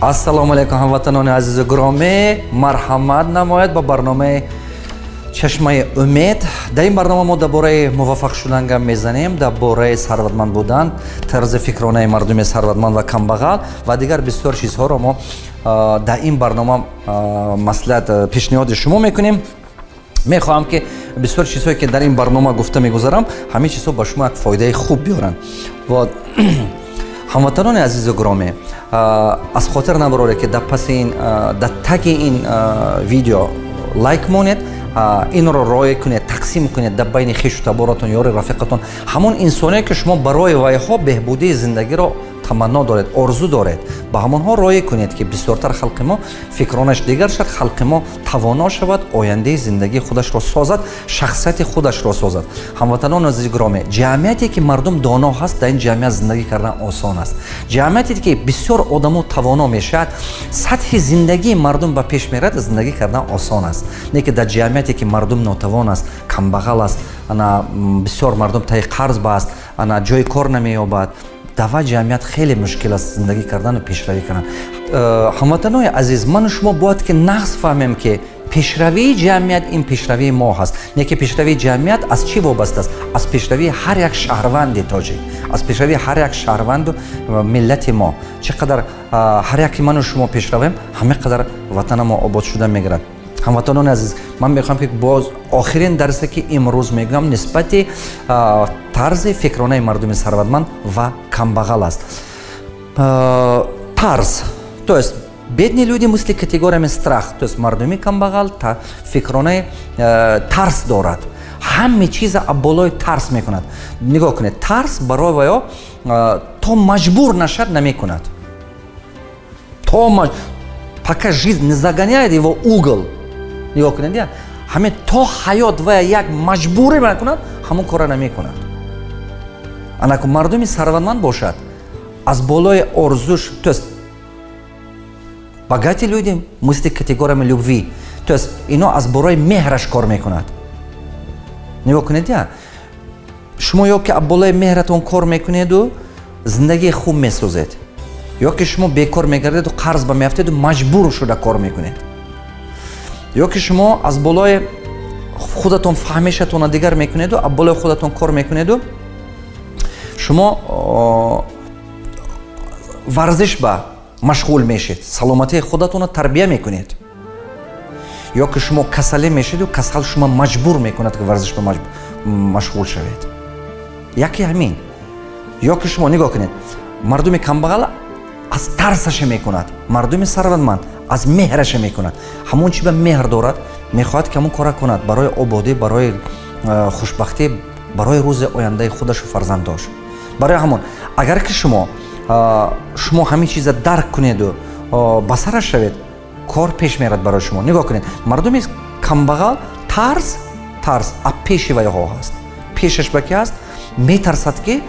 Ассалому алайкум, ҳамватанони азизу гиромӣ. Марҳамат намояд ба барномаи «Чашмаи умед». Дар ин барнома мо дар бораи муваффақ шудан гап мезанем, дар бораи сарватманд будан, тарзи фикронаи мардуми сарватманд ва камбағал ва дигар бисёр чизҳоро мо дар ин барнома маслиҳат, пешниҳоди шумо мекунем. Мехоҳам, ки бисёр чизҳое, ки дар ин барнома гуфта мегузарам, ҳамин чизҳо ба шумо як фоидаи хуб биёранд. Ҳамватанони азизу гиромӣ, аз хотир набароред, ки дар паси ин, дар таги ин видео лайк монед, инро роя кунед, тақсим кунед дар байни хешу таборатон, ёри рафиқатон, ҳамон инсоне, ки шумо барои вайҳо беҳбудии зиндагиро таманно доред, орзу доред, ба ҳамонҳо роя кунед, ки бисёртар халқи мо фикронаш дигар шавад, халқи мо тавоно шавад, ояндаи зиндагии худашро созад, шахсияти худашро созад. Ҳамватанони азизи гиромӣ, ҷамъияте, ки мардум доно ҳаст, дар ин ҷамъият зиндагӣ кардан осон аст. Ҷамъияте, ки бисёр одамо тавоно мешавад, сатҳи зиндагии мардум ба пеш мерад, зиндагӣ кардан осон аст. Не ки дар ҷамъияте, ки мардум нотавон аст, камбағал аст, ана бисёр мардум таи қарз ба аст, ана ҷои кор намеёбад, дава ҷамъият хеле мушкил аст зиндагӣ кардану пешравӣ кардан. Ҳамватанои азиз, ману шумо бояд ки нағз фаҳмем, ки пешравии ҷамъият ин пешравии мо ҳаст. Не ки пешравии ҷамъият аз чӣ вобаста аст? Аз пешравии ҳар як шаҳрванди тоҷик, аз пешравии ҳар як шаҳрванду миллати мо. Чӣ қадар ҳар яки ману шумо пешравем, ҳама қадар ватана мо обод шуда мегирад. Ҳамватанони азиз, ман мехоҳам, ки боз охирин дарсе, ки имрӯз мегӯям, нисбати тарзи фикронаи мардуми сарватманд ва камбағал аст. Тарз, то есть бедные люди мыслят категориями страх, то есть мардуми камбағал фикронаи тарс дорад, ҳаме чиза болои тарс мекунад. Нигоҳ кунед, тарс барои ваё то маҷбур нашад, намекунад. То пока жизнь не загоняет его угол. Нигоҳ кунед, ҳаме то ҳаёт вая як маҷбурӣ накунад, ҳамон кора намекунад. Анаку мардуми сарватманд бошад, аз болои орзуш, то есть богатые люди мыслят категориями любви, то есть ино аз болои меҳраш кор мекунад. Нигоҳ кунед, я шумо ё ки аз болои меҳратон кор мекунеду зиндагии хуб месозед, ё ки шумо бекор мегардеду қарз ба меафтеду маҷбур шуда кор мекунед, ё ки шумо аз болои худатон фаҳмишатонро дигар мекунеду аз болои худатон кор мекунеду шумо варзиш ба машғул мешед, саломатии худатонро тарбия мекунед, ё ки шумо касале мешеду касал шумо маҷбур мекунад, ки варзиш ба машғул шавед. Яке ҳамин. Ё ки шумо нигоҳ кунед, мардуми камбағал аз тарсаша мекунад, мардуми сарватманд аз меҳраша мекунад. Ҳамон чи ба меҳр дорад, мехоҳад, ки ҳамон кора кунад барои ободӣ, барои хушбахтӣ, барои рӯзи ояндаи худашу фарзандош. Барои ҳамон, агар ки шумо ҳамин чиза дарк кунеду ба сараш шавед, кор пеш мерад барои шумо. Нигоҳ кунед, мардуми камбағал тарс а пеши вайҳо ҳаст, пешаш ба ки ҳаст, метарсад, ки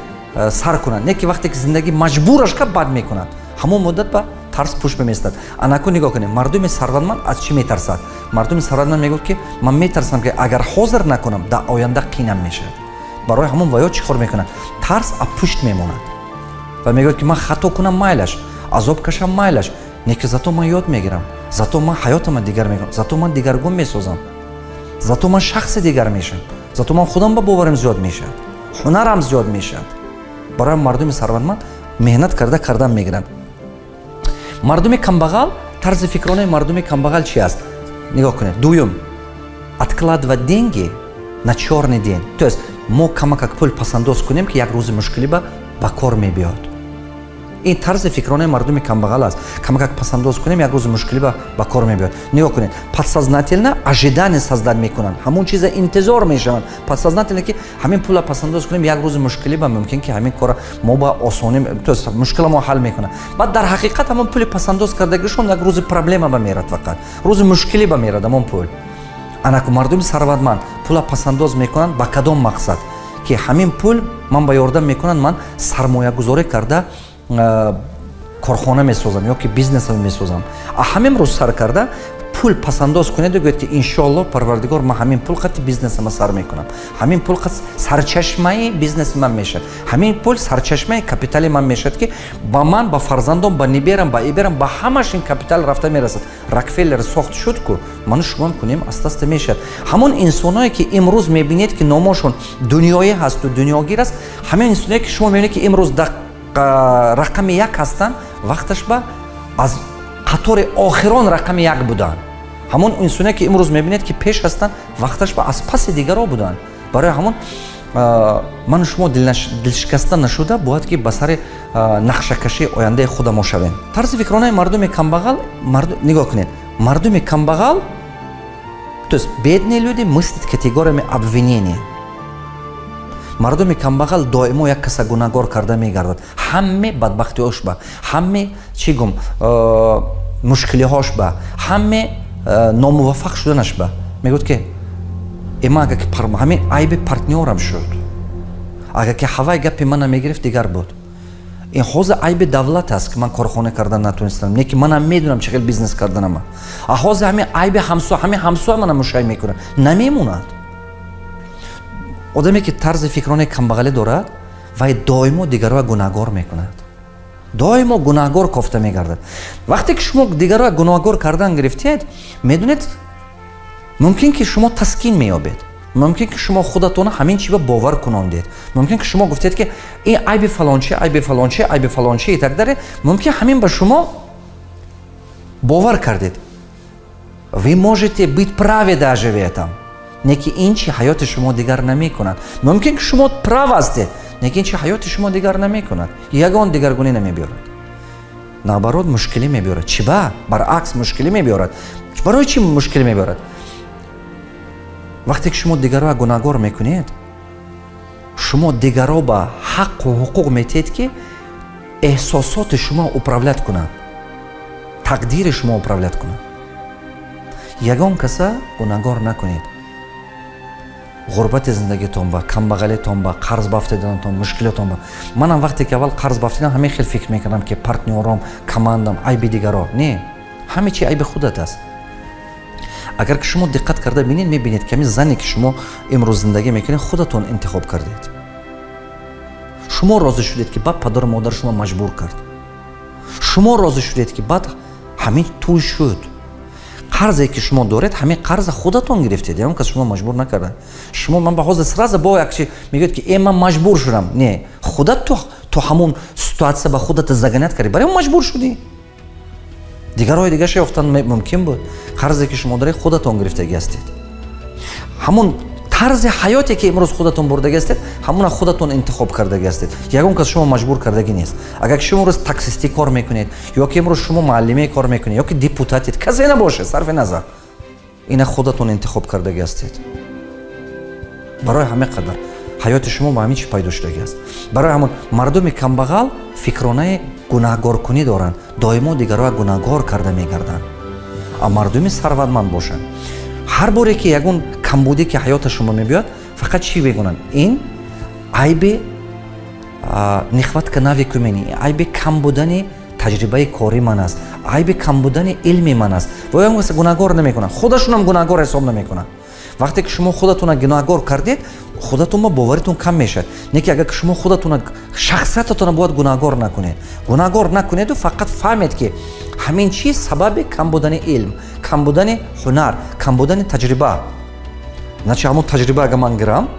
сар кунад. Не ки вақте ки зиндагӣ маҷбураш кард, бад мекунад, ҳамон муддат ба тарс пушт меместад. Анаку нигоҳ кунед, мардуми сарватманд аз чӣ метарсад? Мардуми сарватманд мегӯяд, ки ман метарсам, ки агар ҳозир накунам, дар оянда қинам мешавад. Барои ҳамон ваё чӣ кор мекунад? Тарс а пушт мемонад ва мегӯяд, ки ман хато кунам, майлаш, азоб кашам, майлаш, не ки зато ман ёд мегирам, зато ман ҳаётама дигар мекунам, зато ман дигаргун месозам, зато ман шахси дигар мешавам, зато ман худам ба боварим зиёд мешавад, ҳунарам зиёд мешавад. Барои мардуми сарватманд меҳнат карда кардан мегиранд. Мардуми камбағал, тарзи фикронаи мардуми камбағал чи аст? Нигоҳ кунед. Дуюм, откладывать деньги на чёрный день, то есть мо камакак пул пасандоз кунем, ки як рӯзи мушкилӣ ба кор мебиёд. Ин тарзи фикронаи мардуми камбағал аст: камакак пасандоз кунем, як рӯзи мушкилӣ ба кор мебиёд. Нигоҳ кунед, подсознательно ожидание создать мекунанд, ҳамон чиза интизор мешаванд подсознательно, ки ҳамин пула пасандоз кунем, як рӯзи мушкилӣ ба мумкин, ки ҳамин кора мо ба осонӣ, то есть мушкила мо ҳал мекунад. Баъд дар ҳақиқат ҳамон пули пасандоз кардагишон як рӯзи проблема ба мерад, фақат рӯзи мушкилӣ ба мерад ҳамон пул. Анаку мардуми сарватманд пула пасандоз мекунанд ба кадом мақсад? Ки ҳамин пул ман ба ёрдам мекунанд, ман сармоягузорӣ карда корхона месозам ё ки бизнесам месозам. А ҳамин рӯз сар карда Пул пасандоз кунеду гӯед, ки иншоалло, Парвардигор, ман ҳамин пул қати бизнесама сар мекунам, ҳамин пул қат сарчашмаи бизнеси ман мешавад, ҳамин пул сарчашмаи капитали ман мешавад, ки ба ман, ба фарзандом, ба ниберам, ба иберам, ба ҳамаш ин капитал рафта мерасад. Рокфеллер сохт шуд ку, ману шумоам кунем, астаста мешавад. Ҳамон инсоное, ки имрӯз мебинед, ки номошон дунёӣ ҳасту дунёгир аст, ҳамин инсоное, ки шумо мебинед, ки имрӯз рақами як ҳастанд, вақташ ба аз қатори охирон рақами як буданд. Ҳамон инсоне, ки имрӯз мебинед, ки пеш ҳастанд, вақташ ба аз паси дигаро буданд. Барои ҳамон ману шумо дилшикаста нашуда бояд, ки ба сари нақшакашии ояндаи худамо шавем. Тарзи фикронаи мардуми камбағал. Нигоҳ кунед, мардуми камбағал, то есть бедные люди, мыслят категориями обвинения. Мардуми камбағал доимо як каса гунаҳгор карда мегардад. Ҳаме бадбахтиҳош ба, ҳаме, чӣ гум, мушкилиҳош ба, ҳаме номуваффақ шуданаш ба мегӯяд, ки ма агар ки ҳамин айби партнёрам шуд, агар ки ҳавай гапи мана мегирифт, дигар буд. Ин ҳозир айби давлат аст, ки ман корхона кардан натонистам, не ки манам медонам, чӣ хел бизнес карданама. А ҳозир ҳамин айби ҳамсоя, ҳамин ҳамсоя мана мушай мекунад. Намемонад. Одаме, ки тарзи фикрони камбағалӣ дорад, вай доимо дигарро гунаҳгор мекунад, доимо гунаҳгор кофта мегардад. Вақте ки шумо дигарро гунаҳгор кардан гирифтед, медонед, мумкин ки шумо таскин меёбед, мумкин ки шумо худатона ҳамин чиба бовар кунондед, мумкин ки шумо гуфтед, ки ин айби фалончи, айби фалончи, айби фалончи и так далее. Мумкин ҳамин ба шумо бовар кардед. Вы можете быть правы даже в этом, не ки ин чи ҳаёти шумо дигар намекунад. Мумкин ки шумо прав ҳастед, не ки ин чи ҳаёти шумо дигар намекунад, ягон дигаргунӣ намебиёрад, наоборот, мушкилӣ мебиёрад. Чӣ ба? Баръакс, мушкилӣ мебиёрад. Барои чӣ мушкилӣ мебиёрад? Вақте ки шумо дигарро гунаҳгор мекунед, шумо дигарро ба ҳаққу ҳуқуқ метиҳед, ки эҳсосоти шумо управлять кунад, тақдири шумо управлять кунад. Ягон каса гунаҳгор накунед. Ғурбати зиндагитон ба, камбағалитон ба, қарз бафтиданатон, мушкилотон ба. Манам вақте ки аввал қарз бафтидам, ҳамин хел фикр мекардам, ки партнёром, командам, айби дигаро. Не, ҳаме чи айби худат аст. Агар ки шумо диққат карда бинед, мебинед, ки ҳамин зане, ки шумо имрӯз зиндагӣ мекунед, худатон интихоб кардед. Шумо розӣ шудед, ки баъд падару модар шумо маҷбур кард. Шумо розӣ шудед, ки баъд ҳамин тӯй шуд. Қарзе, ки шумо доред, ҳамин қарза худатон гирифтед, ягон кас шумо маҷбур накарда. Шумо ман ба ҳозир сразу бо як чи мегӯяд, ки э, ман маҷбур шудам. Не, худат ту ҳамун ситуация ба худата загонять кардӣ, барои маҷбур шудӣ. Дигарҳои дигаша ёфтан мумкин буд. Қарзе, ки шумо доред, худатон гирифтагӣ ҳастед. Ҳамун тарзи ҳаёте, ки имрӯз худатон бурдагӣ ҳастед, ҳамуна худатон интихоб кардагӣ ҳастед. Ягон кас шумо маҷбур кардагӣ нест. Агар ки шумо имрӯз таксистӣ кор мекунед, ё ки имрӯз шумо муаллиме кор мекунед, ё ки депутатед, касе набошед, сарфи назар, ина худатон интихоб кардагӣ ҳастед. Барои ҳамин қадар ҳаёти шумо ба ҳамин чи пайдо шудагӣ аст. Барои ҳамон мардуми камбағал фикронаи гунаҳгоркунӣ доранд, доимо дигарро гунаҳгор карда мегарданд. А мардуми сарватманд бошанд, ҳар боре ки ягон камбудӣ ки ҳаёта шумо мебиёд, фақат чӣ мегӯнанд? Ин айби нехватка навыки, умений, айби кам будани таҷрибаи кори ман аст, айби кам будани илми ман аст. Ва ягон каса гунаҳгор намекунанд, худашонам гунаҳгор ҳисоб намекунанд. Вақте ки шумо худатона гунаҳгор кардед, худатон ба боваритон кам мешавад. Не ки агар ки шумо худатона, шахсиятатона бояд гунаҳгор накунед. Гунаҳгор накунеду фақат фаҳмед, ки ҳамин чиз сабаби кам будани илм, кам будани ҳунар, кам будани таҷриба. Начи ҳамон таҷриба агар ман гирам,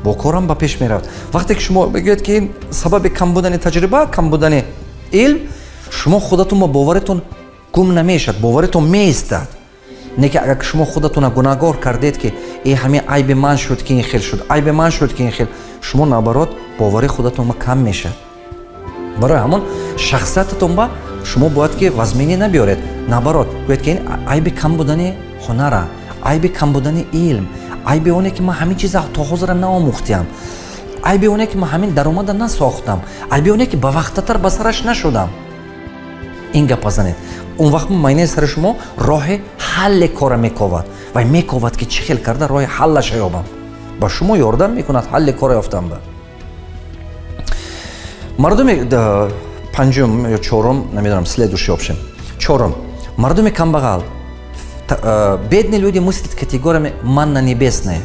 бо корам ба пеш меравад. Вақте ки шумо мегӯед, ки ин сабаби кам будани таҷриба, кам будани илм, шумо худатон ба боваритон гум намешавад, боваритон меистад. Не ки агар шумо худатона гунаҳгор кардед, ки э, ҳамин айби ман шуд, ки ин хел шуд, айби ман шуд, ки ин хел, шумо наоборот, бовари худатон кам мешавад. Барои ҳамон шахсиятатон ба шумо бояд ки вазминӣ набиёред, наоборот, гӯед, ки ин айби кам будани ҳунара, айби кам будани илм, айби оне, ки ман ҳамин чиза то ҳозира наомӯхтиам, айби оне, ки ман ҳамин даромада насохтам, айби оне, ки ба вақтатар ба сараш нашудам. Ин гапа занед, он вақт майнаи сари шумо роҳи ҳалли кора мековад ва мековад, ки чӣ хел карда роҳи ҳаллаша ёбам. Ба шумо ёрдам мекунад ҳалли кора ёфтан. Ба мардуми панҷум ё чорум, намедонам, следующий общем, чорум, мардуми камбағал Бедные люди мыслят категориями «манна небесная».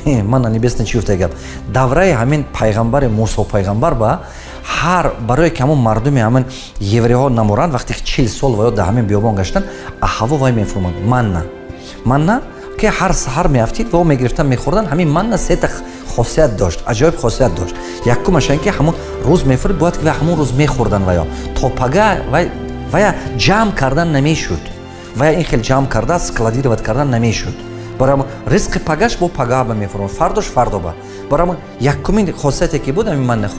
Манна небесная чи гуфта гап? Давраи ҳамин пайғамбари Мусо пайғамбар ба ҳар барое ки ҳамон мардуми ҳамин евреҳо намуранд, вақте ки 40 сол ва ё дар ҳамин биёбон гаштанд, аҳаво вай мефурмад манна. Манна ки ҳар саҳар меафтид ва мегирифтан, мехӯрдан. Ҳамин манна сета хосият дошт, аҷоиб хосият дошт. Якумаш ин ки ҳамон рӯз мефурид, бояд ки ҳамон рӯз мехӯрдан ва ё то пага вая ҷамъ кардан намешуд, вая ин хел ҷамъ карда, складировать кардан намешуд. Барои ризқи пагаш бо пагаба мефурмад, фардош фардоба. Барои якумин хосияте ки буд ҳамин манна,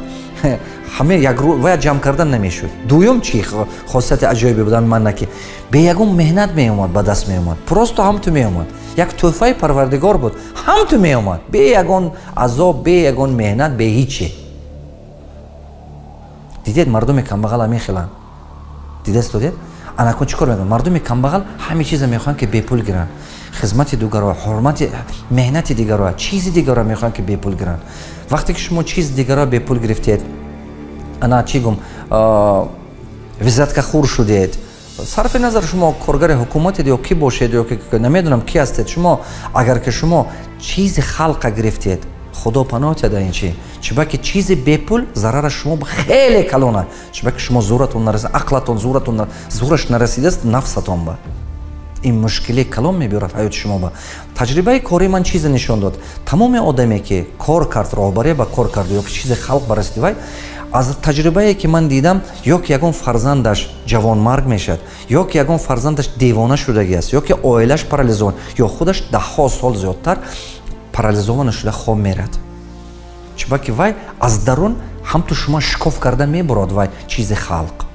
ҳаме як вая ҷамъ кардан намешуд. Дуюм, чӣ хосияти аҷоибе буд ҳамин манна? Ки бе ягон меҳнат меомад, ба даст меомад, просто ҳамту меомад. Як тӯҳфаи Парвардигор буд, ҳамту меомад, бе ягон азоб, бе ягон меҳнат, бе ҳиче. Дидед, мардуми камбағал ҳамин хеланд. Дидастодед? Анакун чӣ кор мекунад мардуми камбағал? Ҳаме чиза мехоҳанд, ки бепул гиранд: хизмати дигаро, ҳурмати, меҳнати дигаро, чизи дигаро мехоҳанд, ки бепул гиранд. Вақте ки шумо чизи дигаро бепул гирифтед, ана чӣ гум, взяткахӯр шудед. Сарфи назар шумо коргари ҳукуматед ё ки бошед, ё ки намедонам ки ҳастед шумо, агар ки шумо чизи халқа гирифтед, Худо паноҳ диҳад. Ин чи? Чунки чизи бепул зарараш шумо хеле калона, чунки шумо зӯратон нарасид, ақлатон, зӯратон, зӯраш нарасидааст нафсатон ба. Ин мушкиле калон мебиёрад ҳаёти шумо ба. Таҷрибаи кори ман чизе нишон дод: тамоми одаме ки кор кард, роҳбария ба кор кард ё ки чизе халқ барасиди, вай аз таҷрибае ки ман дидам, ё ки ягон фарзандаш ҷавонмарг мешавад, ё ки ягон фарзандаш девона шудагӣ аст, ё ки оилаш парализован, ё худаш даҳҳо сол зиёдтар парализована шуда хоб мерад. Чунки вай аз дарун ҳамту шумо шикоф карда мебурад. Вай чизи халқ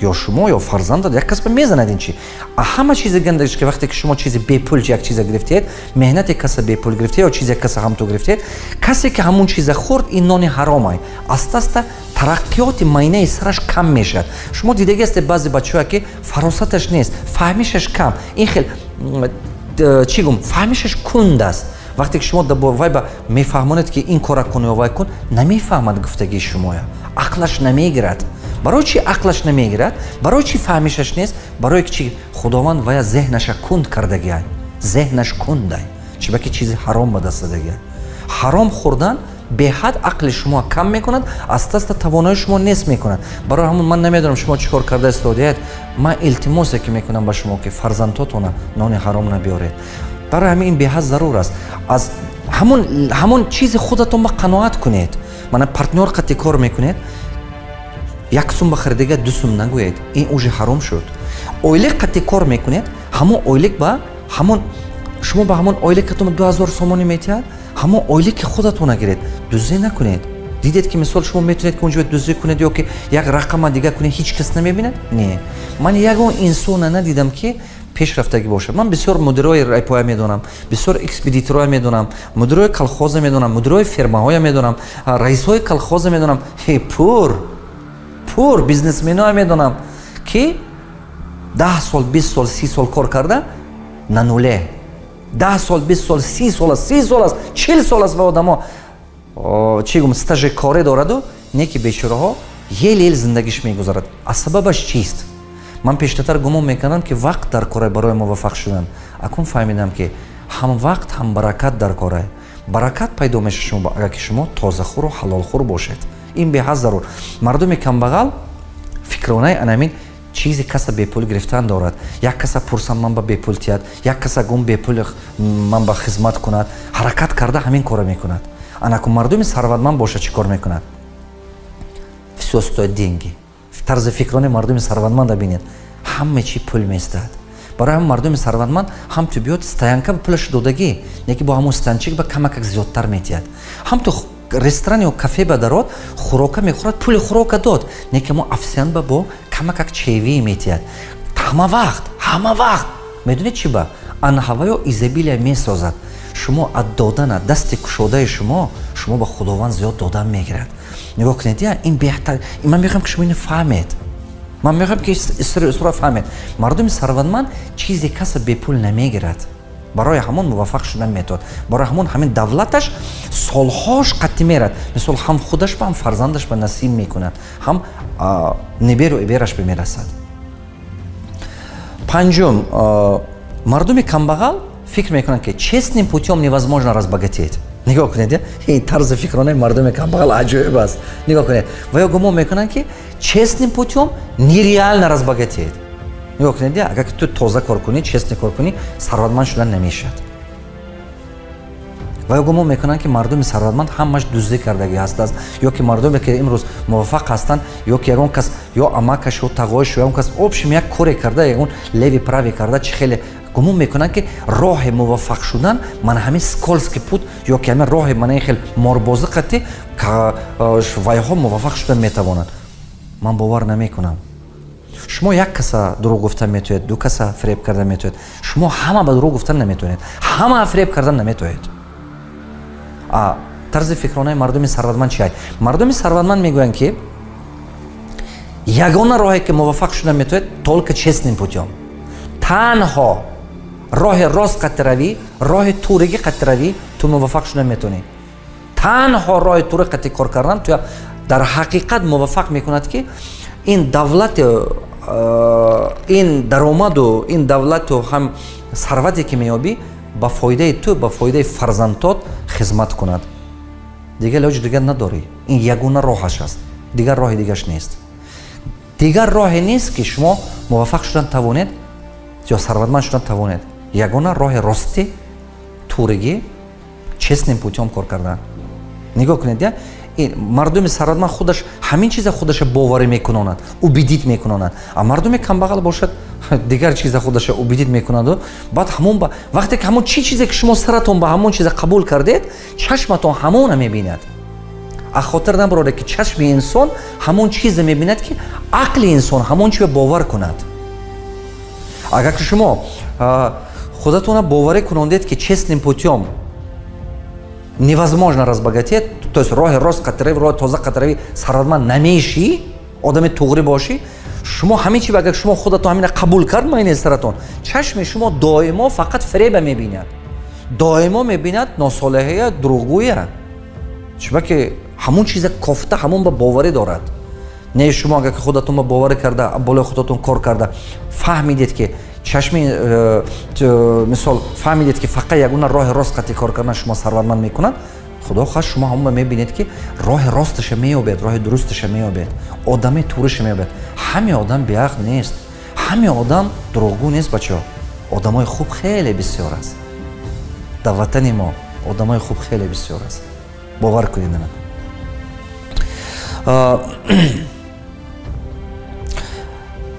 ё шумо, ё фарзандат, як кас ба мезанад. Ин чи ҳама чизи гандагиш ки вақте ки шумо чизи бепул як чиза гирифтед, меҳнати каса бепул гирифтед ё чизе каса ҳамту гирифтед, касе ки ҳамун чиза хӯрд, ин нони ҳаромай. Аста аста тараққиёти майнаи сараш кам мешавад. Шумо дидаги ҳастед, баъзе бачаҳое ки фаросаташ нест, фаҳмишаш кам, ин хел чӣ гум, фаҳмишаш кунд аст. Вақте ки шумо вай ба мефаҳмонед, ки ин кора кун ё вай кун, намефаҳмад гуфтагии шумоя, ақлаш намегирад. Барои чи ақлаш намегирад? Барои чи фаҳмишаш нест? Барое ки чи? Худованд вая зеҳнаша кунд кардагиай, зеҳнаш кундай, чунки чизи ҳаром ба даст дадагиай. Ҳаром хӯрдан беҳад ақли шумо кам мекунад, аста аста тавонои шумо нест мекунад. Барои ҳамон ман намедонам, шумо чӣ кор карда истодиед. Ман илтимосе ки мекунам ба шумо, ки фарзандотона нони ҳаром набиёред. Барои ҳамин ин беҳад зарур аст. Аз ҳамон чизи худатон ба қаноат кунед. Мана, партнёр қати кор мекунед, 1 сум ба харидага 2 сум нагӯед, ин уже ҳаром шуд. Ойлик қати кор мекунед, ҳамон ойлик ба ҳамон шумо ба ҳамон ойликатон 2000 сомонӣ метиҳад, ҳамон ойлики худатона гиред, дуздӣ накунед. Дидед ки, мисол, шумо метавонед ки унҷо дуздӣ кунед ё ки як рақама дига кунед, ҳеҷ кас намебинад. Не, ман ягон инсона надидам, ки пешрафтагӣ бошад. Ман бисёр мудирои райпоя медонам, бисёр экспедитороя медонам, мудирои колхоза медонам, мудирои фермаҳоя медонам, раисҳои колхоза медонам, пур бизнесменоя медонам, ки 10 сол, 20 сол, 30 сол кор карда, на нуле. 10 сол, 20 сол, 30 сол аст, 30 сол аст, 40 сол аст ва одамо, чӣ гум, стажи коре дораду, не ки бечораҳо ел ел зиндагиш мегузарад. А сабабаш чист? Ман пештартар гумон мекардам, ки вақт дар корай барои муваффақ шудан. Акун фаҳмидам, ки ҳам вақт, ҳам баракат дар корай. Баракат пайдо мешавад шумо, агар ки шумо тозахӯру ҳалолхӯр бошед. Ин беҳад зарур. Мардуми камбағал фикронаи анамин чизи каса бепул гирифтан дорад. Як каса пурсам, ман ба бепул тиҳад, як каса гум бепул ман ба хизмат кунад, ҳаракат карда ҳамин корро мекунад. Анаку мардуми сарватманд бошад, чӣ кор мекунад? Всё стоит деньги. Тарзи фикрони мардуми сарватманда бинед: ҳама чи пул меистад. Барои ҳам мардуми сарватманд ҳам ту биёд, стоянка ба пулаш додагӣ, неки бо ҳамон стоянчик ба камакак зиёдтар метиҳад. Ҳам ту ресторан ё кафе ба дарод, хӯрока мехӯрад, пули хӯрока дод, неки мо официант ба бо камакак чаевые метиҳад ҳама вақт, ҳама вақт. Медонед чӣ? Ба анҳаваё изобилия месозад. Шумо аз додана, дасти кушодаи шумо, шумо ба Худованд зиёд додан мегирад. Нигоҳ кунед, я ин беҳтар. Ман мехоҳам, ки шумо ино фаҳмед. Ман мехоҳам, ки истора фаҳмед. Мардуми сарватманд чизе каса бепул намегирад, барои ҳамон муваффақ шудан метавонад, барои ҳамон ҳамин давлаташ солҳош қатъӣ мерад. Мисол, ҳам худаш ба, ҳам фарзандаш ба насиб мекунад, ҳам неберу ибераш ба мерасад. Панҷум. Мардуми камбағал фикр мекунанд, ки честным путем невозможно разбогатеть. Нигоҳ кунед, ин тарзи фикронаи мардуми камбағал аҷоиб аст. Нигоҳ кунед, ва ё гумон мекунанд, ки честным путем нереально разбогатеть. Нигоҳ кунед, агар ки ту тоза кор кунӣ, честный кор кунӣ, сарватманд шудан намешавад. Ва ё гумон мекунанд, ки мардуми сарватманд ҳамаш дуздӣ кардагӣ ҳастааст, ё ки мардуме, ки имрӯз муваффақ ҳастанд, ё ки ягон кас, ё амакаш, ё тағоиш, ё ягон кас общем як коре карда, ягон левый правый карда, чи хеле гумон мекунанд, ки роҳи муваффақ шудан мана ҳамин скользкий путь, ё ки ҳамин роҳи мана ин хел морбозӣ қатӣ вайҳо муваффақ шудан метавонанд. Ман бовар намекунам. Шумо як каса дурӯғ гуфтан метавонед, ду каса фиреб кардан метавонед, шумо ҳама ба дурӯғ гуфтан наметавонед, ҳама фиреб кардан наметавонед. Тарзи фикронаи мардуми сарватманд чи? Мардуми сарватманд мегӯянд, ки ягона роҳе, ки муваффақ шудан метавонед, только честным путем, танҳо роҳи рост қатиравӣ, роҳи туригӣ қатиравӣ, ту муваффақ шудан метавонӣ. Танҳо роҳи тури қатӣ кор кардан ту дар ҳақиқат муваффақ мекунад, ки ин давлати, ин даромаду, ин давлату ҳам сарвате, ки меёбӣ, ба фоидаи ту, ба фоидаи фарзандтот хизмат кунад. Дигар лоҷ дигар надорӣ. Ин ягона роҳаш аст, дигар роҳи дигаш нест. Дигар роҳе нест, ки шумо муваффақ шудан тавонед ё сарватманд шудан тавонед. Ягона роҳи ростӣ, туригӣ, честным путем кор кардан. Нигоҳ кунед, я мардуми сарватманд худаш ҳамин чиза худаша боварӣ мекунонад, убедить мекунонад, а мардуми камбағал бошад, дигар чиза худаша убедить мекунаду. Баъд ҳамон ба вақте ки ҳамон чӣ чизе, ки шумо саратон ба ҳамон чиза қабул кардед, чашматон ҳамона мебинад. А хотир набароре, ки чашми инсон ҳамон чизе мебинад, ки ақли инсон ҳамон чизе бовар кунад. Агар ки шумо худатона боварӣ кунондед, ки честным путем невозможно разбогатеть, то есть роҳи рост қатиравӣ, роҳи тоза қатиравӣ сарватманд намешӣ, одами туғрӣ бошӣ, шумо ҳамин чи, агар шумо худатон ҳамина қабул кард майнаи саратон, чашми шумо доимо фақат фиреба мебинад, доимо мебинад носолеҳия, дурӯғгӯя, чунки ҳамон чиза кофта, ҳамон ба боварӣ дорад. Не, шумо агар ки худатон ба боварӣ карда, болои худатон кор карда, фаҳмидед, ки чашми мисол фаҳмидед, ки фақат ягона роҳи рост қатӣ кор кардан шумо сарватманд мекунад, худо хоҳад, шумо ҳамон мебинед, ки роҳи росташа меёбед, роҳи дурусташа меёбед, одами туриша меёбед. Ҳаме одам беақл нест, ҳаме одам дурӯғгӯ нест, бачаҳо. Одамои хуб хеле бисёр аст дар ватани мо, одамои хуб хеле бисёр аст, бовар кунед. Ана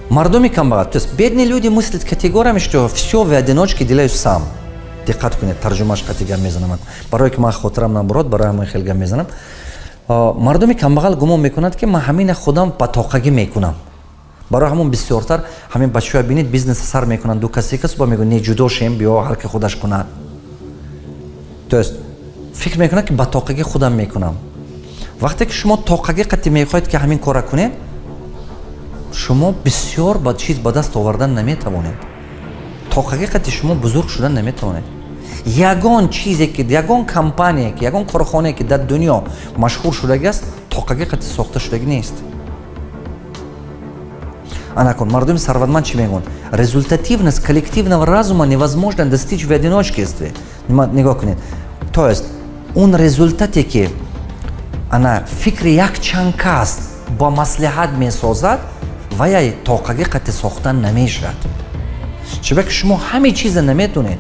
мардуми камбағал, то есть бедные люди, мыслят категориями, что все в одиночке делаю сам. Диққат кунед, тарҷумаш қати гап мезанам, барое ки ман хотирам набурод, барои ҳамин хел гап мезанам. Мардуми камбағал гумон мекунад, ки ман ҳамина худам ба тоқагӣ мекунам. Барои ҳамон бисёртар ҳамин бачаҳоя бинед, бизнеса сар мекунанд ду касе, кас ба мегӯяд: «Не, ҷудо шем, биё, ҳар ки худаш кунад». То есть фикр мекунад, ки ба тоқагӣ худам мекунам. Вақте ки шумо тоқагӣ қатӣ мехоҳед, ки ҳамин кора кунед, шумо бисёр ба чиз ба даст овардан наметавонед. Тоқагӣ қати шумо бузург шудан наметавонед. Ягон чизе ки, ягон компания ки, ягон корхонае ки дар дунё машҳур шудагӣ аст, тоқагӣ қати сохта шудагӣ нест. Анакун мардуми сарватманд чӣ мегӯянд? Результативность коллективного разума невозможно достичь в одиночестве. Нигоҳ кунед, то есть он результате, ки ана фикри якчанд кас бо маслиҳат месозад, ваяй тоқагӣ қати сохтан намешавад, чунки шумо ҳаме чиза наметонед.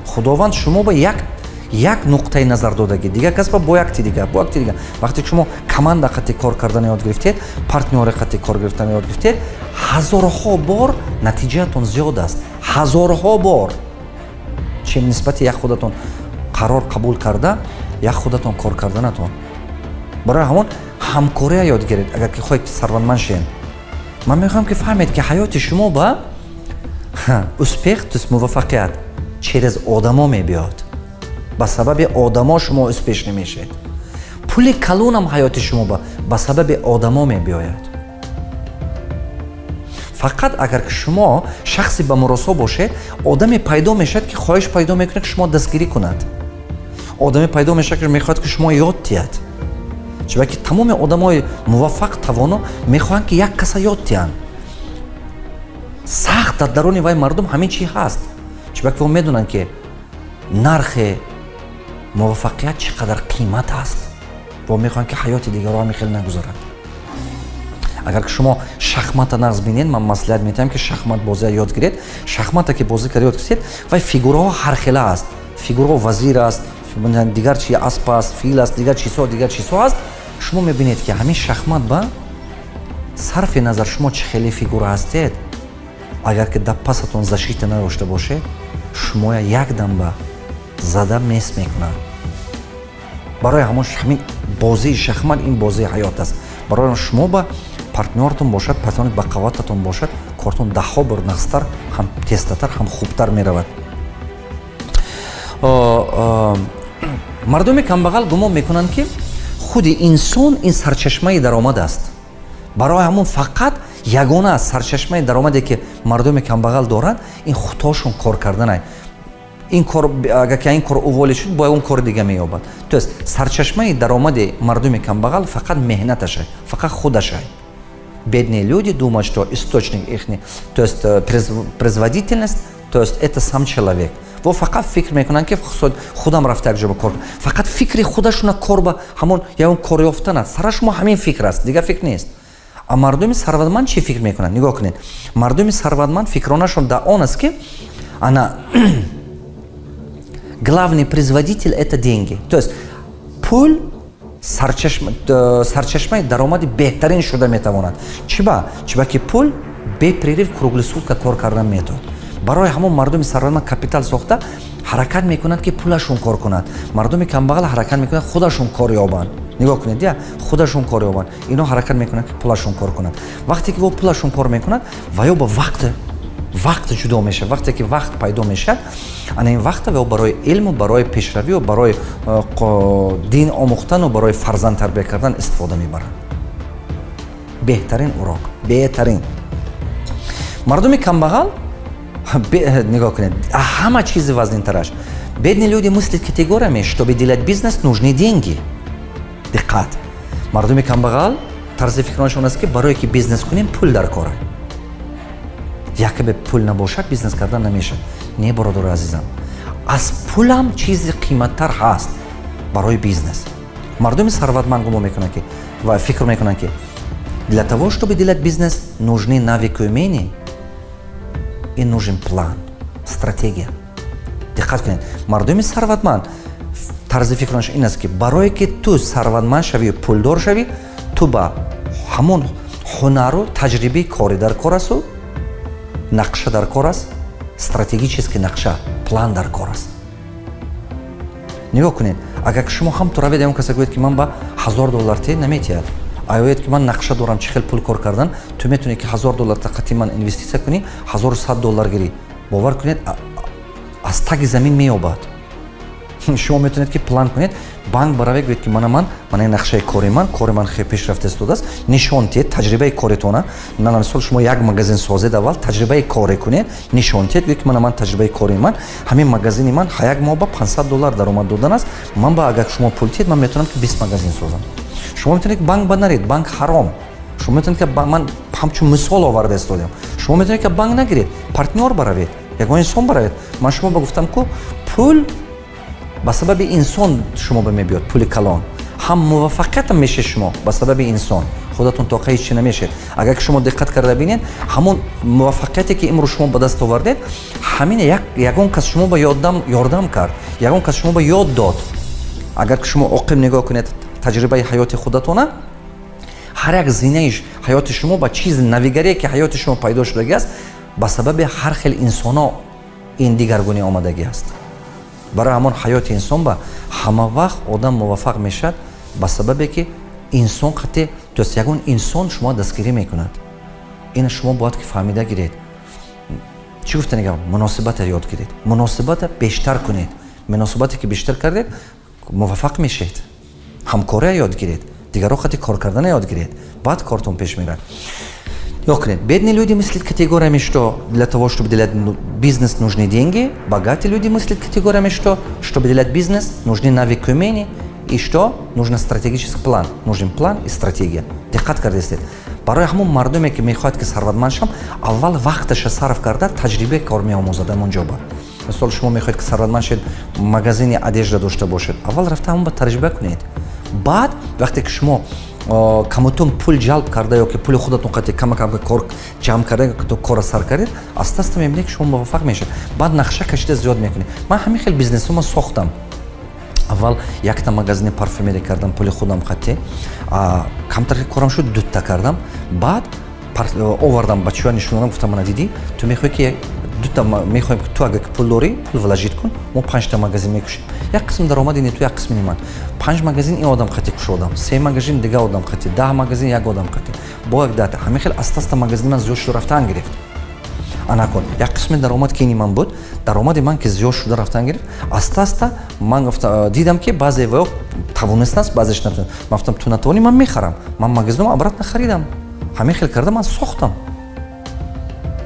Худованд шумо ба як нуқтаи назар додагӣ, дигар кас ба бо якти дигар, бо якти дигар. Вақте ки шумо команда қати кор кардан ёд гирифтед, партнёри қати кор гирифтан ёд гирифтед, ҳазорҳо бор натиҷаатон зиёд аст, ҳазорҳо бор, чем нисбати як худатон қарор қабул карда, як худатон кор карданатон. Барои ҳамон ҳамкория ёд гиред, агар ки хоҳед сарватманд шавед. Ман мехоҳам, ки фаҳмед, ки ҳаёти шумо ба успех, то есть муваффақият, через одамо мебиёд. Ба сабаби одамо шумо успешный мешавед. Пули калонам ҳаёти шумо ба сабаби одамо мебиёяд. Фақат агар ки шумо шахси ба муросо бошед, одаме пайдо мешавад, ки хоҳиш пайдо мекунад, ки шумо дастгирӣ кунад. Одаме пайдо мешавад, ки мехоҳад, ки шумо ёд диҳад, чунки тамоми одамои муваффақ, тавоно мехоҳанд, ки як каса ёд диҳанд. Сахт дар даруни вай мардум ҳамин чи ҳаст. Чунки медонанд, ки нархи муваффақият чӣ қадар қимат аст, ва мехоҳанд, ки ҳаёти дигарро ҳамин хел нагузарад. Агар ки шумо шахмата нағз бинед, ман маслиҳат медиҳам, ки шахмат бозия ёд гиред. Шахмата ки бозӣ карда ёд гиред, вай фигураҳо ҳархела аст. Фигураҳо вазир аст, дигар чи, асп аст, фил аст, дигар чизҳо аст. Шумо мебинед, ки ҳамин шахмат ба сарфи назар шумо чӣ хеле фигура ҳастед, агар ки дар пасатон защита надошта бошед, шумоя якдам ба зада мес мекунад. Барои ҳамон ҳамин бозии шахмат ин бозии ҳаёт аст. Барои шумо ба партнёртон бошад, партнёри бақаввататон бошад, кортон даҳҳо бор нағзтар, ҳам тезтатар, ҳам хубтар меравад. Мардуми камбағал гумон мекунанд, ки худи инсон ин сарчашмаи даромад аст. Барои ҳамон фақат ягона сарчашмаи даромаде, ки мардуми камбағал доранд, ин худошон кор карданай. Ин кор, агар ки ин кор уволить шуд, бояд он кори дига меёбад. То есть сарчашмаи даромади мардуми камбағал фақат меҳнаташай, фақат худашай. Бедные люди думают, что источник их, то есть производительность, то есть это сам человек. Во фақат фикр мекунанд, ки худам рафта якҷо ба кор, фақат фикри худашона кор ба ҳамон ягон кор ёфтан аст. Сара шумо ҳамин фикр аст, дигар фикр нест. А мардуми сарватманд чӣ фикр мекунанд? Нигоҳ кунед, мардуми сарватманд фикронашон дар он аст, ки ана главный производитель — это деньги, то есть пул сарчашмаи даромади беҳтарин шуда метавонад. Чиба? Чиба ки пул беперерыв, круглосутка кор кардан метавонад. Барои ҳамон мардуми сарватманд капитал сохта ҳаракат мекунанд, ки пулашон кор кунад. Мардуми камбағал ҳаракат мекунанд, худашон кор ёбанд. Нигоҳ кунед, я худашон кор ёбанд. Ино ҳаракат мекунанд, ки пулашон кор кунад. Вақте ки во пулашон кор мекунад, ва ё ба вақт ҷудо мешавад. Вақте ки вақт пайдо мешавад, ана ин вақта ва барои илму барои пешравию барои дин омӯхтану барои фарзанд тарбия кардан истифода мебаранд. Беҳтарин урок, беҳтарин. Мардуми камбағал, нигоҳ кунед, ҳама чизи вазнинтараш: бедные люди мыслят категориями: чтобы делать бизнес, нужны деньги. Диққат! Мардуми камбағал тарзи фикронашон аст, ки барое ки бизнес кунем, пул дар кора, якбе пул набошад, бизнес кардан намешавад. Не, бародари азизам, аз пулам чизи қиматтар ҳаст барои бизнес. Мардуми сарватманд гумон мекунанд, ки ва фикр мекунанд, ки для того, чтобы делать бизнес, нужны навыки, умения и нужен план, стратегия. Диққат кунед, мардуми сарватманд тарзи фикронаш ин аст, ки барое ки ту сарватманд шавӣ, пулдор шавӣ, ту ба ҳамон ҳунару таҷрибаи корӣ дар кор асту нақша дар кор аст, стратегический нақша, план дар кор аст. Нигоҳ кунед, агар шумо ҳамту равед, ягон каса гӯед, ки ман ба 1000 доллар те, наметиҳад. Ояд, ки ман нақша дорам, чӣ хел пул кор кардан, ту метавонӣ, ки 1000 доллар тақати ман инвеститсия кунӣ, 1100 доллар гирӣ. Бовар кунед, аз таги замин меёбад. Шумо метавонед, ки план кунед, банк баравед, гӯед, ки мана ман, мана нақшаи кори ман, кори ман хеле пешрафта истодааст, нишон диҳед таҷрибаи коритона. Мана мисол, шумо як магазин созед, аввал таҷрибаи коре кунед, нишон диҳед, гӯед, ки мана ман таҷрибаи кори ман, ҳамин магазини ман як моҳ ба 500 доллар даромад додан аст. Ман ба агар шумо пул диҳед, ман метавонам, ки 20 магазин созам. Шумо метавонед, ки банк ба наред, банк ҳаром. Шумо метавонед, ки, ман ҳамчун мисол оварда истодам, шумо метавонед, ки банк нагиред, партнёр баравед, ягон инсон баравед. Ман шумо ба гуфтам ку, пул ба сабаби инсон шумо ба мебиёд. Пули калон ҳам муваффақиятам мешед шумо ба сабаби инсон, худатон тоқа ҳеч чи намешед. Агар ки шумо диққат карда бинед, ҳамон муваффақияте, ки имрӯз шумо ба даст овардед, ҳамин ягон кас шумо ба ёрдам кард, ягон кас шумо ба ёд дод. Агар ки шумо оқиб нигоҳ кунед таҷрибаи ҳаёти худатона, ҳар як зинаи ҳаёти шумо ба чизи навигарие, ки ҳаёти шумо пайдо шудагӣ аст, ба сабаби ҳар хел инсоно ин дигаргунӣ омадагӣ аст. Барои ҳамон ҳаёти инсон ба ҳама вақт одам муваффақ мешавад ба сабабе, ки инсон қате, то есть ягон инсон шумо дастгирӣ мекунад. Ина шумо бояд ки фаҳмида гиред. Чӣ гуфта нигам? Муносибата ёд гиред, муносибата бештар кунед. Муносибате ки бештар кардед, муваффақ мешед. Ҳамкория ёд гиред, дигарро қати кор кардана ёд гиред, баъд кортон пеш мерад. Нигоҳ кунед: бедные люди мыслят категориями, что для того, чтобы делать бизнес, нужны деньги. Богатые люди мыслят категориями, что, чтобы делать бизнес, нужны навыки, умения и что нужно стратегический план, нужен план и стратегия. Диққат кардастед? Барои ҳамон мардуме, ки мехоҳад, ки сарватманд шавам, аввал вақташа сарф карда, таҷрибаи кор меомӯзад. Ҳамон ҷо ба Мисол, шумо мехоҳед, ки сарватманд шед, магазини одежда дошта бошед, аввал рафта ҳамон ба таҷриба кунед. Баъд вақте ки шумо камутун пул ҷалб карда ё ки пули худатон қати кама-кам кор ҷамъ карда, кора сар кардед, аста аста мебинед, ки шумо муваффақ мешавед. Баъд нақша кашида зиёд мекунед. Ман ҳамин хел бизнесума сохтам. Аввал якта магазини парфюмерия кардам пули худам қати, камтар корам шуд, дутта кардам. Баъд овардам бачаҳо, нишонам, гуфтам: «Мана, дидӣ, ту мехоҳӣ ки дута, мехоҳем, ту агар пул дорӣ, пул вложить кун, мо панҷта магазин мекушем, як қисм даромади не ту, як қисми не ман». Панҷ магазин ин одам қати кушодам, се магазин дига одам қати, 10 магазин як одам қати, бо як дата. Ҳамин хел аста аста магазини ман зиёд шуда рафтан гирифт. Анакун як қисми даромад ки ини ман буд, даромади ман ки зиёд шуда рафтан гирифт, аста аста ман дидам, ки баъзе ваё тавонистааст, баъзеш натавонист. Ман гуфтам: «Ту натавонӣ, ман мехарам». Ман магазином обратно харидам. Ҳамин хел карда ман сохтам.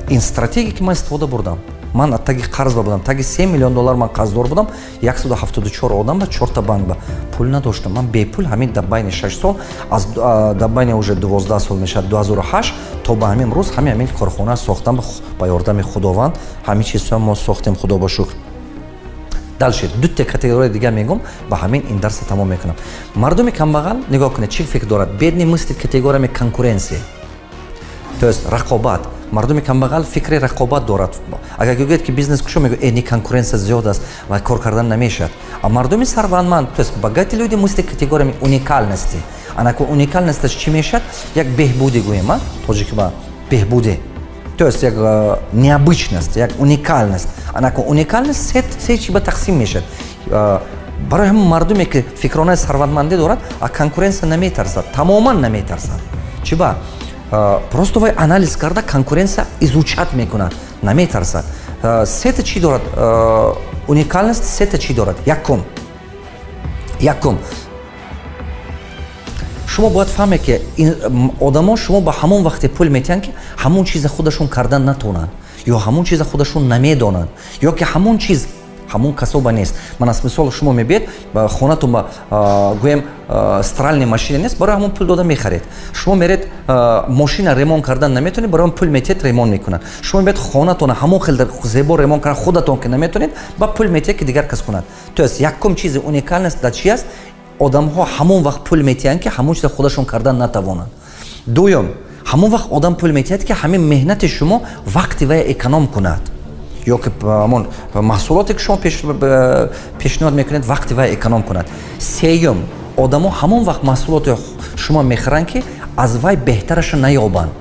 Ин стратегия, ки ман истифода бурдам. Ман таги қарз ба будам, таги 3 миллион доллар ман қарздор будам, 174 одам ба, чорта банк ба, пул надоштам. Ман бепул ҳамин дар байни 6 сол, аз дар байни уже 12 сол мешавад, 2008 то ба ҳамин рӯз ҳамин корхона сохтам. Ба ёрдами Худованд ҳамин чизҳо мо сохтем, Худо ба шукр. Дальше дута категорияи дига мегум, ба ҳамин ин дарса тамом мекунам. Мардуми камбағал, нигоҳ кунед, чӣ фикр дорад? Бедный мыслит категориями конкуренция, то есть рақобат. Мардуми камбағал фикри рақобат дорад. Агар гӯяд, ки бизнес кушо, мегӯ: «Э, не, конкуренция зиёд аст ва кор кардан намешавад». А мардуми сарватманд, то есть богатые люди, мыслят категориями уникальности. Анаку уникальность аш чӣ мешавад? Як беҳбудӣ гӯем, а тоҷики ба беҳбудӣ, то есть як необычность, як уникальность. Анаку уникальность се чи ба тақсим мешавад. Барои ҳамон мардуме, ки фикронаи сарватмандӣ дорад, а конкуренция наметарсад, тамоман наметарсад. Чи ба? Просто вай анализ карда, конкуренция изучать мекунад, наметарсад. Сета чӣ дорад уникальность? Сета чӣ дорад? Якум, шумо бояд фаҳмед, ки одамо шумо ба ҳамон вақте пул метиҳанд, ки ҳамон чиза худашон кардан натонанд, ё ҳамон чиза худашон намедонанд, ё ки ҳамон чиз ҳамон касоба нест. Ман аз мисол, шумо мебиед хонатон ба, гӯем, стиральный машина нест, барои ҳамон пул дода мехаред. Шумо меред, мошина ремонт кардан наметонед, барои ҳамон пул метиҳед, ремонт мекунад. Шумо мебиед, хонатона ҳамон хел зебо ремонт кардан худатон ки наметонед, ба пул метиҳед, ки дигар кас кунад. То есть якум чизи уникальность дар чи аст? Одамҳо ҳамон вақт пул метиҳанд, ки ҳамон чиза худашон кардан натавонанд. Дуюм, ҳамон вақт одам пул метиҳад, ки ҳамин меҳнати шумо вақти вая эконом кунад, ё ки ҳамон маҳсулоте, ки шумо пешниҳод мекунед, вақти вай эконом кунад. Сеюм, одамо ҳамон вақт маҳсулоти шумо мехаранд, ки аз вай беҳтараша наёбанд.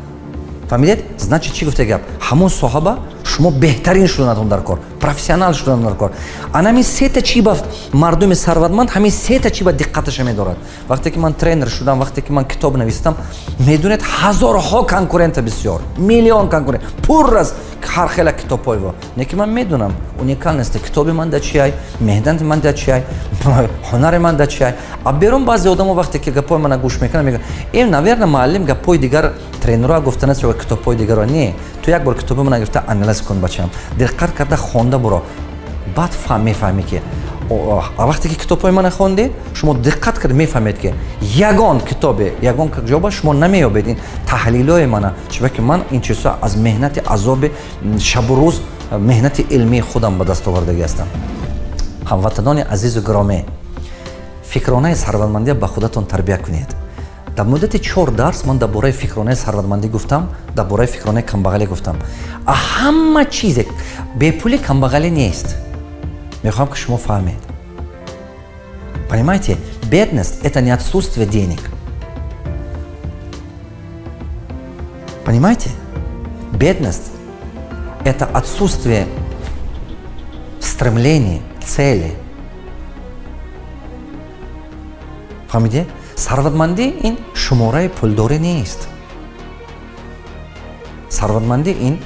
Фаҳмидед? Значит, чӣ гуфта гап? Ҳамон соҳаба шумо беҳтарин шуданатон дар кор, профессионал шудан дар кор. Анами сета чӣ ба мардуми сарватманд, ҳамин сета чӣ ба диққаташа медорад. Вақте ки ман тренер шудам, вақте ки ман китоб навистам, медонед, ҳазорҳо конкурента, бисёр, миллион конкурент, пур аз ҳар хела китобҳоево. Не ки ман медонам, уникальности китоби ман да чиай, меҳнати ман да чиай, ҳунари ман да чиай. А берун баъзе одамо, вақте ки гапҳои мана гӯш мекунанд, мегӯянд: «Ин, наверно, муаллим гапҳои дигар тренерҳо гуфтанааст ё китобҳои дигарро». Не, ту як бор китоби мана гирифта анализ кун, бачам, диққат карда хонда буро, баъд мефаҳмӣ, ки вақте ки китобҳои мана хондед, шумо диққат кард, мефаҳмед, ки ягон китобе, ягон ҷоба шумо намеёбед ин таҳлилҳои мана. Чунки ман ин чизҳо аз меҳнати, азоби шабу рӯз, меҳнати илмии худам ба даст овардагӣ ҳастам. Ҳамватанони азизу гиромӣ, фикронаи сарватмандия ба худатон тарбия кунед. Дар муддати чор дарс ман дар бораи фикронаи сарватмандӣ гуфтам, дар бораи фикронаи камбағалӣ гуфтам. А ҳама чизе бепули камбағалӣ нест. Мехоҳам, ки шумо фаҳмед. Понимаете, бедность — это не отсутствие денег, понимаете? Бедность — это отсутствие стремления, цели. Фаҳмиде? Сарватмандӣ ин шумораи пулдорӣ нест. Сарватмандӣ ин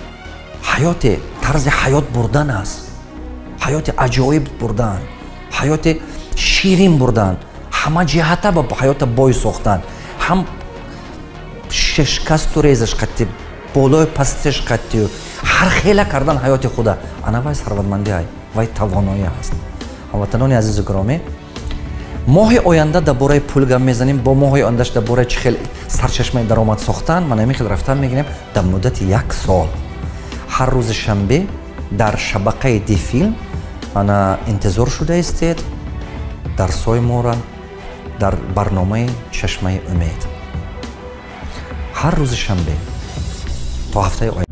ҳаёти, тарзи ҳаёт бурдан аст, ҳаёти аҷоиб бурдан, ҳаёти ширин бурдан, ҳама ҷиҳата ба ҳаёта бой сохтан, ҳам шикасту резаш қатти, болои пастиш қаттию, ҳар хела кардан ҳаёти худа. Ана вай сарватмандӣ ай, вай тавоноӣ ҳаст. Ҳамватанони азизу гиромӣ, моҳи оянда дар бораи пул гап мезанем, бо моҳи ояндаш дар бораи чӣ хел сарчашмаи даромад сохтан. Ман ҳамин хел рафтан мегирем. Дар муддати як сол ҳар рӯзи шанбе. Дар шабақаи Дифилм ана интизор шуда истед дарсҳои моро дар барномаи «Чашмаи умед» ҳар рӯзи шанбе. То ҳафтаи оянда.